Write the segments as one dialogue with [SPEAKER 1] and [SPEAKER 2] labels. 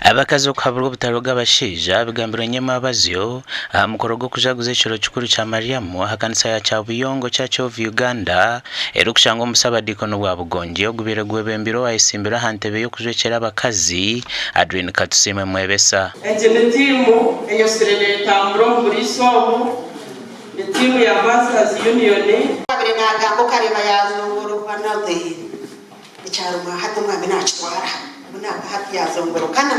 [SPEAKER 1] Abakazi okuhaburwa obutari bw'abashaija bigambirwe nyemwabazyo aha mukoro gw'okujaguza ekiro kikuru kya Mariamu aha kanisa ya Kyabuyongo Church of Uganda erikushangwa omu Saabadiikoni bwa Bugongi ogubaire gwebembirwe owayesimbire aha ntebe y'okujwekyera abakazi, Adrine Katusiimwe Mwebesa.
[SPEAKER 2] Egi ni tiimu eyosire netambura omu buriisa obu, ni tiimu ya Masters Union.
[SPEAKER 3] Abire nagamba okareba yazongorokana oti ekyarumwa hati omwami nakitwara obu naba hati yazongorokana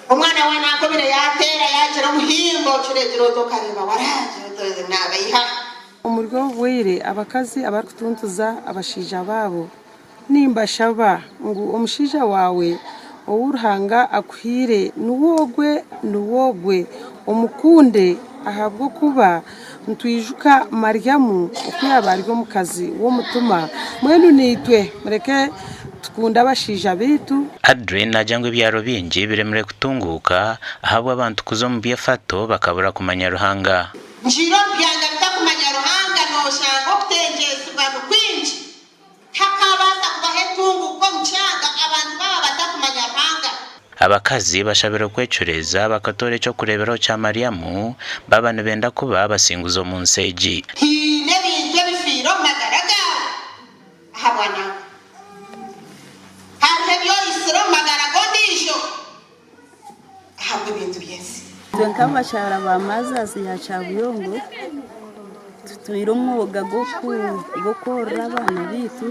[SPEAKER 3] omwana wa nankobire yateera yagira omuhimbo okiregira oti okareba waragira oti nabeiha.
[SPEAKER 4] Omuri obu bwire abakazi abarikutuntuza abashaija baabo nimbashaba ngu omushaija waawe ou Ruhanga akuhaire niwe ogwe niwe ogwe omukunde ahabw'okuba nitwijuka Mariamu oku yaaba ari omukazi w'omutima mbwenu naitwe mureke tukunde abashaija baitu.
[SPEAKER 1] Adrien naagira ngu ebyaro bingi biremire kutunguuka ahabw'abantu kuza omu by'efato bakabura kumanya Ruhanga.
[SPEAKER 3] Ngiire omu byanga bitakumanya Ruhanga noshanga okutengyesibwa ni kwingi. Tihakaabaasa kubaho entunguuka omu kyanga abantu baaba batakumanya Ruhanga.
[SPEAKER 1] Abakazi bashabirwe kwecureeza bakatoora eky'okureeberaho kya Mariamu baaba nibenda kuba abasinguzi omu nsi egi.
[SPEAKER 3] Haine ebintu ebifiire omu magara gaawe ahabwa nanka? Hariho ebi oitsire omu magara g'ondiijo ahabw'ebintu by'ensi?
[SPEAKER 5] Itwe nk'abakyara ba Mothers ya Kyabuyongo tutwire omwoga gw'okworora abaana baitu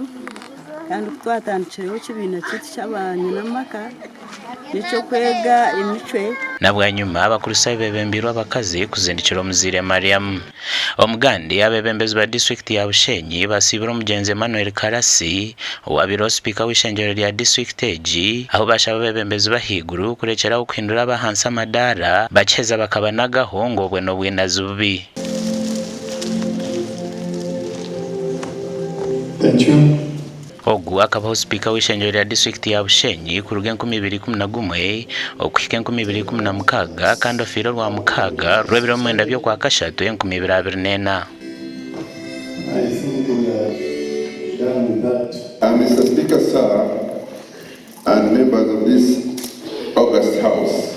[SPEAKER 5] kandi ku twatandikireho ekibiina kyaitu ky'abanyinamaka n'eky'okwega emicwe.
[SPEAKER 1] Na bwanyima Abakristaayo beebembeirwe abakazi kuzindikira omuzaire Mariamu. Omugandi, abeebembezi ba disiturikiti ya Bushenyi basiibire omugyenzi Emmanuel Karasi owabaireho sipiika w'eishengyero rya disiturikiti egi ahu bashaba abeebembezi b'ahaiguru kurekyeraho kuhindura ab'ahansi amadaara bakiheza bakabanagaho ngu obwe n'obwinazi bubi.
[SPEAKER 6] Thank you.
[SPEAKER 1] Ogu akabaho sipiika w'eishengyero rya disiturikiti ya Bushenyi kuruga 2011 okuhika 2016 kandi ofiire Orwamukaaga rw'ebiro mwenda by'Okwakashatu 2024.
[SPEAKER 6] I think we are done with that.
[SPEAKER 7] Mister Speaker Sir and members of this august house,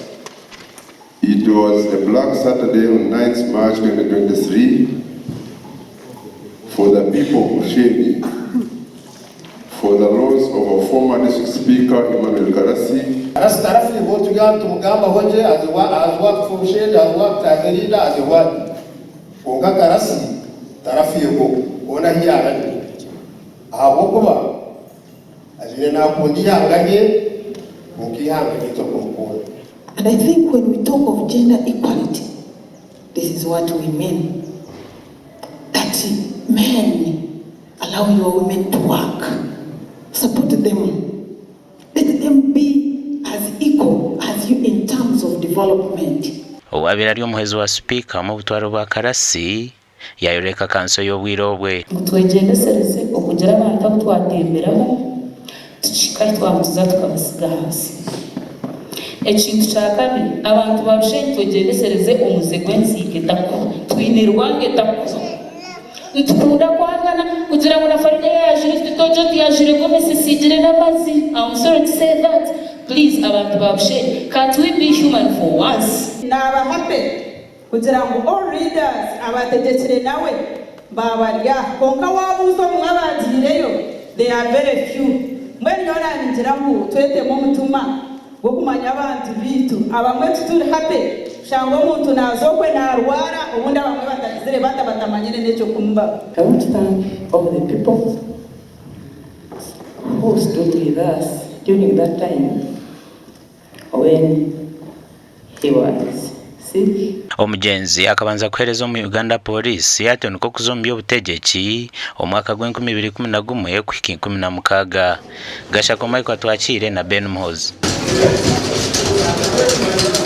[SPEAKER 7] it was a black Saturday on 9th March 2023 for the people of Bushenyi for the loss of our former district speaker Emmanuel Karasi.
[SPEAKER 8] Karasi tarafiibwe turi aha nitumugambaho gye as a has worked for Bushenyi, has worked as a leader, as a what kwonka Karasi tarafiibwe hoona ahi yaaba ari ahabw'okuba abaire nakunda eihanga rye kwonka eihanga rye tirikumukunda.
[SPEAKER 9] And I think when we talk of gender equality, this is what we mean. That men allow your women to work, support them, let them be as equal as you in terms of development.
[SPEAKER 1] Owaabaire ari omuhwezi wa sipiika omu butwaro bwa Karasi yaayoreka kanso y'obwire obwe.
[SPEAKER 10] Ngu twegyendesereze okugira abantu abu twatemberaho tukihika ahi twaba nituza tukabasiga ahansi. Ekintu kya kabiri, abantu ba Bushenyi twegyendesereze omuze gw'enziika etakuhwa. Twine rwango etakuhwa. Nitukunda kwangana kugira ngu na Farida yaajire ekitookye oti yaajire gomesi esiigire n'amazi. I'm sorry to say that. Please abantu ba Bushenyi, can't we be human for once?
[SPEAKER 11] Naaba happy Kugira ngu all leaders abategyekire nawe baaba bari aha kwonka wabuuza obumwe abagiireyo they are very few. Mbwenu nyowe naningira ngu twetemu omutima gw'okumanya abantu beitu abamwe tituri happy kushanga omuntu naaza okwe narwara obundi abamwe batagizire bata batamanyire n'ekyokumubaho.
[SPEAKER 12] I want to thank all the people who stood with us during that time when he was sick.
[SPEAKER 1] Omugyenzi akabanza kuheereza omu Uganda Police atyo nikwo kuza omu by'obutegyeki omu mwaka gwa 2011 kuhika 16. Gashakwa Michael Atwakiire na Ben Muhoozi.